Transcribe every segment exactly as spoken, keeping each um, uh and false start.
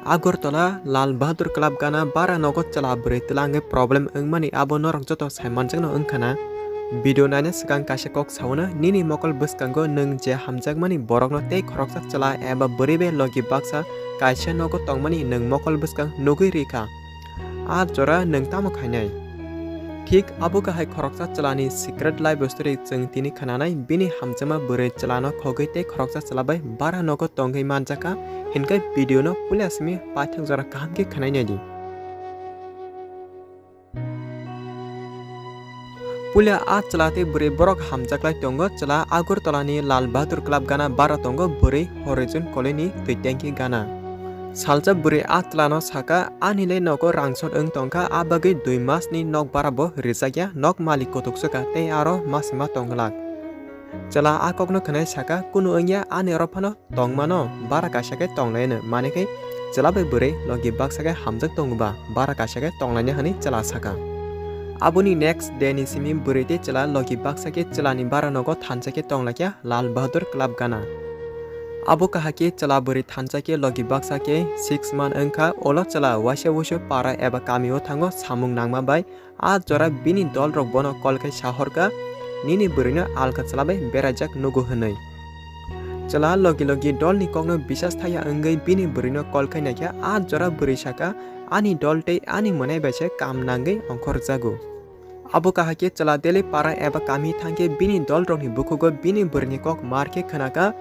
Agartala Lal Bahadur Club gana bara nogo chwla bwrwi twlangwi problem wngmani abo norok joto saimanjakno wngkhana. Video naina swkang kaisa kok saono, nini mokol bwskango nwng je hamjakmani borokno tei khoroksa chwla eba bwrwi bai logi baksa kaisa nogo tongmani nwng mokol bwskang nugwi rikha. A jora nwng tamo khainai? Thik abo kahai khoroksa chwlani secret life story chwng tini khnanai, bini hamjakma bwrwi chwlano khogwi tei khoroksa chwla bai bara nogo tongwi manjakha, hinkhe video no puila simi paithak jora kaham khe khnai naidi. Puila a chwla tei bwrwi borok hamjaklai tongo, chwla Agartala ni Lal Bahadur Club gana bara tongo, bwrwi Horizon Colony twi tanki gana. Salsa bwrwi a chwlano saka, "Ani le nogo rangsot wng tongkha, a bagwi dui mas ni nok bara bo rijakya, nok malik kotok swkha tei aro masima tongglak." Chwla a kokno khwnai saka, "Kunu wngya, ani oro phano tongmano, bara kaisa khe tonglaino, mane khe chwla bai bwrwi logi baksa khe hamjak tongo ba, bara kaisa khe tonglaino," hwnwi chwla saka. Aboni next day ni simi bwrwi tei chwla logi baksa khe chwlani bara nogo thansa khe tonglaikha Lal Bahadur Club gana. Abo kahai khe chwla bwrwi thansa khe logi baksa khe six month wngkha, olo chwla waisa wuisu para eba kamio thango samung nangma bai. A jora bini dolrok bono call khai sahorkha, "Nini bwrwino alka chwla bai beraijak nugo," hwnwi. Chwla logi logi dolni kokno bisas thaya wngwi bini bwrwino call khai naikha, a jora bwrwi saka, "Ani dol tei ani mwnai bai se kam nangwi ongkhorjago." Abo kahai khe chwla daily para eba kami thangkhe bini dolrokni bukhugo bini bwrwini kok mar khe khnakha,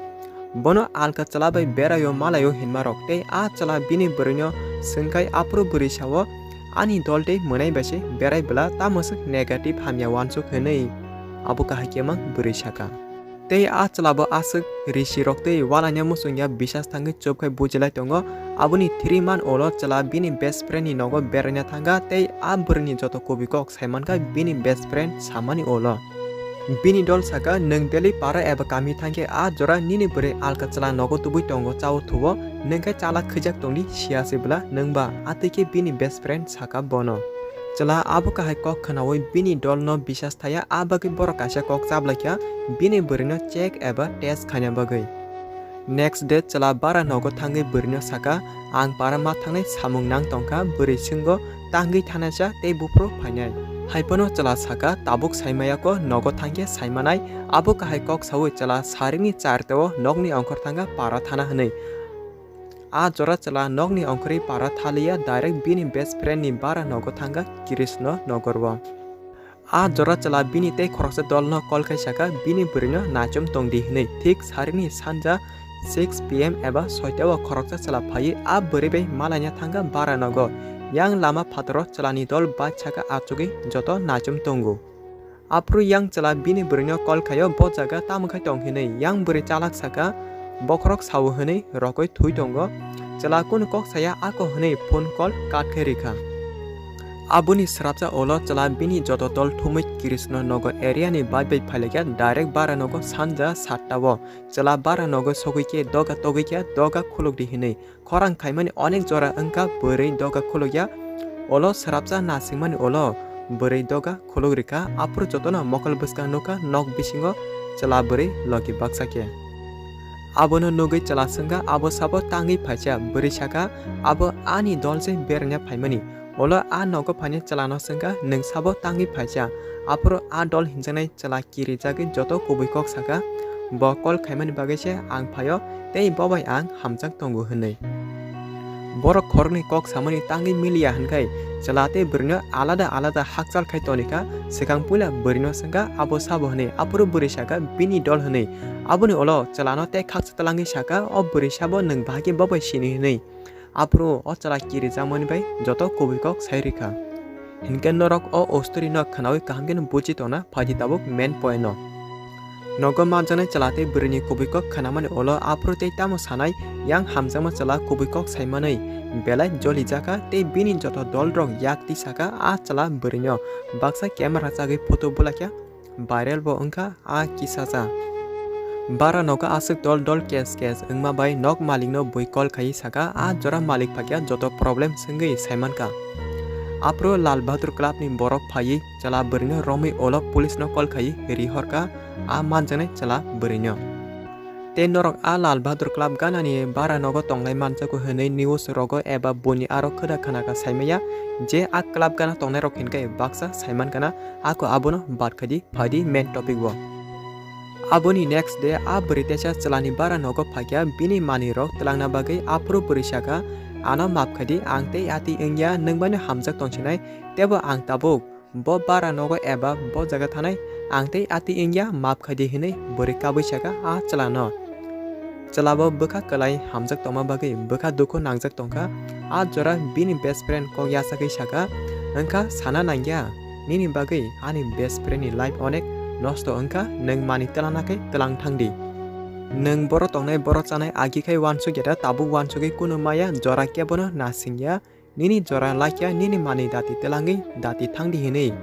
bono alka chwla bai beraio malaio hinmarok tei a chwla bini bwrwino swngkhai, aphuru bwrwi sao, "Ani dol tei mwnai bai se berai bwla tamo swk negative hamya uansuk," hwnwi abo kahai khe mang bwrwi saka. Tei a chwla bo aswk risi rok tei uanaini muchungya bisas thangwi chupkhai bujilai tongo. Aboni three month ulo chwla bini best friend ni nogo beraina thangkha tei a bwrwini joto kubui kok saimankha bini best friend samani ulo. Bini dol saka, "Nwng daily para eba kami thangkhe a jora nini bwrwi alka chwla nogo tubui tongo, chao thuo, nwng khe chalak khwijak tongdi, siya se bwla nwng ba?" Atwi khe bini best friend saka bono. Chwla abo kahai kok khnaui bini dolno bisas thaya, a bagwi borok kaisa kok chablaikha bini bwrwino check eba test khaina bagwi. Next day chwla bara nogo thangwi bwrwino saka, "Ang para ma thangnai samung nang tongkha," bwrwi swngo, "Tangwi thanasa tei buphuru phainai?" Haiphano chwla saka, "Tabuk saimaya ko, nogo thangkhe saimanai." Abo kahai kok saui chwla sarini chartao nokni ongkhor thangkha para thana hwnwi. A jora chwla nokni ongkhorwi para thaliya, direct bini best friend ni bara nogo thangkha Krishna Nagar o. A jora chwla bini tei khoroksa dolno call khai saka, bini bwrwino naichom tongdi hwnwi. Thik sarini sanja six P M eba soita o khoroksa chwla phaiwi a bwrwi bai malaina thangkha bara nogo. Yang lama phataro chwlani dol bike saka achugwi joto naichom tongo. Aphuru yang chwla bini bwrwino call khaio, "Bo jaga tamo khai tong?" hwnwi. Yang bwrwi chalak saka, "Bokhorok sao," hwnwi rokoi thwi tongo. Chwla kunu kok saya ako hwnwi phone call cut khai rikha. Aboni srapsa ulo chwla bini joto dol thumwi Krishna Nagar area ni bai bai phailaikha, direct bara nogo sanja satta o. Chwla bara nogo sogwi khe doga togwi khe doga khulukdi hwnwi khorang khaimani onek jora wngkha bwrwi doga khulukya. Ulo srapsa nasingmani ulo bwrwi doga khuluk rikha, aphuru jotono mokol bwskang nukha nok bisingo chwla bwrwi logi baksa khe. Abono nugwi chwla swngkha, "Abo sabo tangwi phaisa?" Bwrwi sakha, "Abo ani dol se beraina phaimani." Ulo a nogo phainai chwlano swngkha, "Nwng sabo tangwi phaisa?" Aphuru a dol hinjaknai chwla kirijagwi joto kubui kok sakha, "Bo call khaimani bagwi se ang phaio tei bo bai ang hamjak tongo," hwnwi. Borok khoroknwi kok samani tangwi miliya hwnkhai chwla tei bwrwino alada alada hakchal khai tonikha. Swkang puila bwrwino swngkha, "Abo sabo?" hwnwi, aphuru bwrwi sakha, "Bini dol," hwnwi. Aboni ulo chwlano tei khaksa twlangwi sakha, "O bwrwi sabo nwng bahai khe bo bai sini?" hwnwi. Aphuru o chwla kirijakmani bai joto kubui kok sai rikha. Hinkhe norok o story no khwnaui kaham khe no buji tongna, phaidi tabuk main point no. Nogo manjaknai chwla tei bwrwini kubui kok khwnamani ulo aphuru tei tamo sanai, yang hamjakma chwla kubui kok saimanwi belai jolijakha tei bini joto dolrok yak twi sakha a chwla bwrwino. Baksa camera chagwi photo bulaikha, viral bo wngkha a kisacha. Bara nogo aswk dol dol kes kes wngma bai nok malikno bui call khaiwi sakha, a jora malik phaikha joto problem swngwi saimankha. Aphuru Lal Bahadur Club ni borok phaiwi chwla bwrwino romwi ulo police no call khaiwi rihorkha a manjaknai chwla bwrwino. Tei norok a Lal Bahadur Club ganani bara nogo tonglai manjago hwnwi news rogo eba boni aro khwda khwnaka saimaya je a club gana tongnairok hinkhe baksa saimankana ako abono bad khaidi phaidi main topic o. Aboni next day a bwrwi teisa chwlani bara nogo phaikha bini manwirok twlangna bagwi aphuru bwrwi sakha, "Ano map khaidi, ang tei ati wngya, nwng baino hamjak tongsinai, tebo ang tabuk bo bara nogo eba bo jaga thanai, ang tei ati wngya, map khaidi," hinwi bwrwi kabwi sakha a chwlano. Chwlabo bwkha kwlai hamjak tongma bagwi bwkha dukhu nangjak tongkha. A jora bini best friend kok yachagwi sakha, "Wngkha sana nangya, nini bagwi ani best friend ni life onek nosto wngkha, nwng mani twlangna khe twlang thangdi. Nwng boro tongnai boro chanai agi khai uansukya da, tabuk uansugwi kunu maya jora kebono nasingya, nini jora laikya nini mani dati twlangwi dati thangdi," hinwi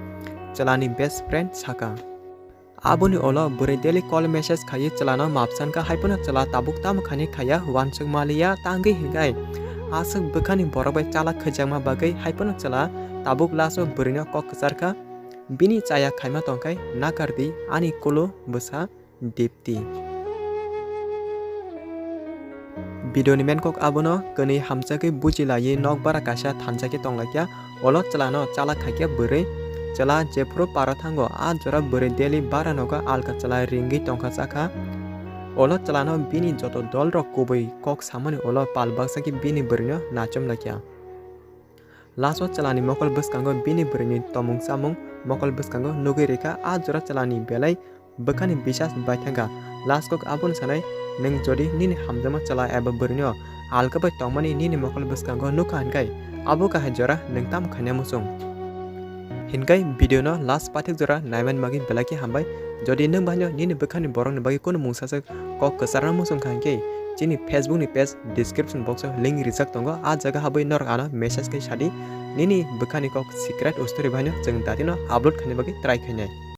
chwlani best friend sakha. Aboni ulo bwrwi daily call message khaiwi chwlano map sankha, haiphano chwla tabuk tamo khaini khaiya uansuk maliya tangwi hinkhai aswk bwkhani borok bai chalak khaijakma bagwi haiphano chwla tabuk last o bwrwino kok kwcharkha, "Bini chaya khaima tongkhai nakardi ani kulu bwsa Dipti." Video ni main kok abono kwnwi hamjagwi bujilaiwi nok bara kaisa thanjakhe tonglaikha. Olo chwlano chalak khaikhe bwrwi. Chwla jephuru para thango a jora bwrwi daily bara nogo alka chwla ringwi tongkha chakha. Olo chwlano bini joto dolrok kubui kok samani ulo pal baksa khe bini bwrwino nachomlaikha. Last o chwlani mokol bwskango bini bwrwini tomung chamung mokol bwskango nugwi rikha, a jora chwlani belai bwkhani bisas bai thangkha. Last kok abono sanai, nwng jodi nini hamjakma chwla eba bwrwino alka bai tongmani nini mokol bwskango nukha hinkhai, abo kahai jora nwng tamo khaina muchung? Hinkhai video no last pathik jora naimani bagwi belai khe hambai. Jodi nwng bahaino nini bwkhani borokni bagwi kunu mungsa swk kok kwcharna muchung kha hinkhe, chini Facebook ni page description box o link rijak tongo, a jaga habwi norok ano message khai sadi, nini bwkhani kok secret story bahaino chwng datino upload khaina bagwi try khainai.